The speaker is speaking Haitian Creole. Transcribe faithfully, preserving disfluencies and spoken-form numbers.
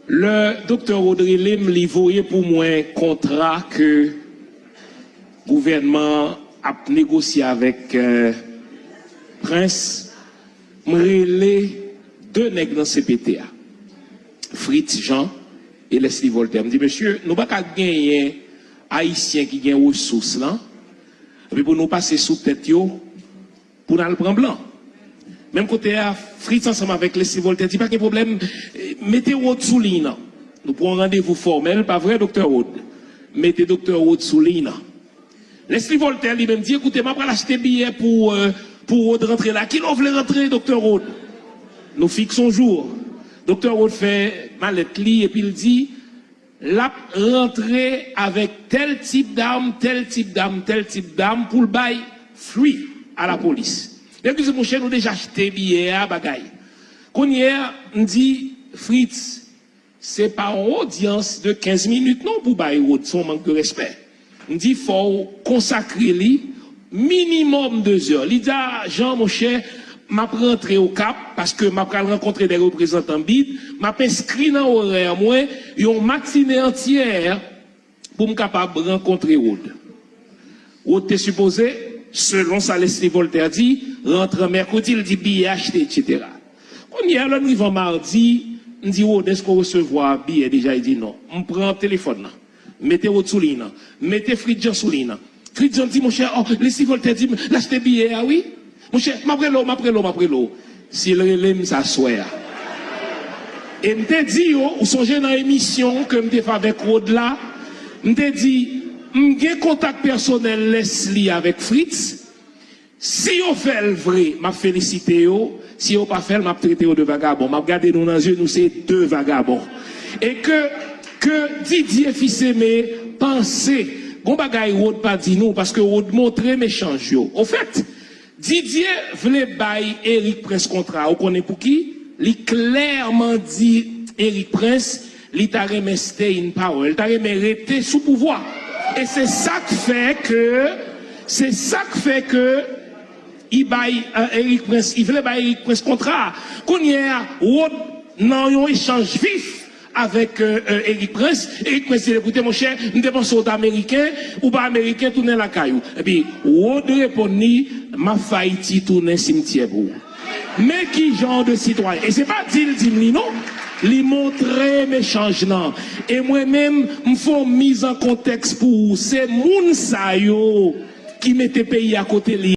Lè Doktè Rod rele m, li voye pou mwen kontra ke gouvènman an ap negosye avèk, euh, Prince, m rele de nèg nan C P T a, Fritz Jean e Leslie Voltaire. M di, "Mesye, nou pa ka genyen Ayisyen ki gen resous lan, epi pou nou pase sou tèt yo, pou n al pran blan." Menm kote a, Fritz ansanm avèk Leslie Voltaire di, "Pa gen pwoblèm, eh, mete Rod sou liy nan." Nou pran yon randevou fòmèl, pa vre, Doktè Rod? Mete Doktè Rod sou liy nan. Leslie Voltaire li menm di, "Ekoute, m ap pral achte biyè pou, euh, pou Rod rantre la. Kilè w vle rantre, Doktè Rod?" Nou fikse yon jou. Doktè Rod fè malèt li, epi l di, "L ap rantre avèk tèl tip dam, tèl tip dam, tèl tip dam pou l bay fwi a lapolis." Nèg yo di, "Monchè, nou deja achte biyè a, bagay." Kounye a, m di, "Fritz, se pa yon odyans de kenz minit non pou bay Rod, se yon mank de respè." M di, "Fò w konsakre li minimòm de zè." Li di, "A, Jean, monchè, m ap rantre Okap, paske m ap pral rankontre de reprezantan bid, m ap enskri nan orè mwen yon matine antyè pou m kapab rankontre Rod." Rod te sipoze, selon sa Leslie Voltaire di, rantre mèkredi, l di biyè achte, etsetera. Kounye a, lè n rive an madi, m di, "Rod, èske w resevwa biyè deja?" Li di, "Non." M pran telefòn nan, mete Rod sou liy nan, mete Fritz Jean sou liy nan. Fritz Jean di, "Monchè, oh, Leslie Voltaire di m l achte biyè a, wi. Monchè, m ap rele w, m ap rele w, m ap rele w." Si l rele m, sa swè a. E m te di yo, ou sonje nan emisyon ke m te fè avèk Rod la, m te di, "M gen kontak pèsonèl Leslie avèk Fritz. Si yo fè l vre, m ap felisite yo. Si yo pa fè l, m ap trete yo de vagabon. M ap gade nou nan zye, nou se de vagabon." E ke, ke Didier Fils-Aimé panse, gon bagay Rod pa di nou, paske Rod montre m echanj yo. Ofèt, Didier vle bay Erik Prince kontra. Ou konnen pou ki? Li klèman di Erik Prince, li ta renmen stay in power, li ta renmen rete sou pouvwa. E se sa k fè ke, se sa k fè ke i bay, euh, Erik Prince, i vle bay Erik Prince kontra. Kounye a, Rod nan yon echanj vif avèk, euh, euh, Erik Prince. Erik Prince di l, "Ekoute, monchè, m te panse w t ameriken, ou pa ameriken, tounen lakay ou." Epi, Rod reponn li, "M ap fè Ayiti tounen simtyè pou ou." Men ki jan de sitwayen. E se pa di l di m li non. Li montre m echanj nan. E mwen menm, m fè yon miz an kontèks pou ou. Se moun sa yo ki mete peyi a kote li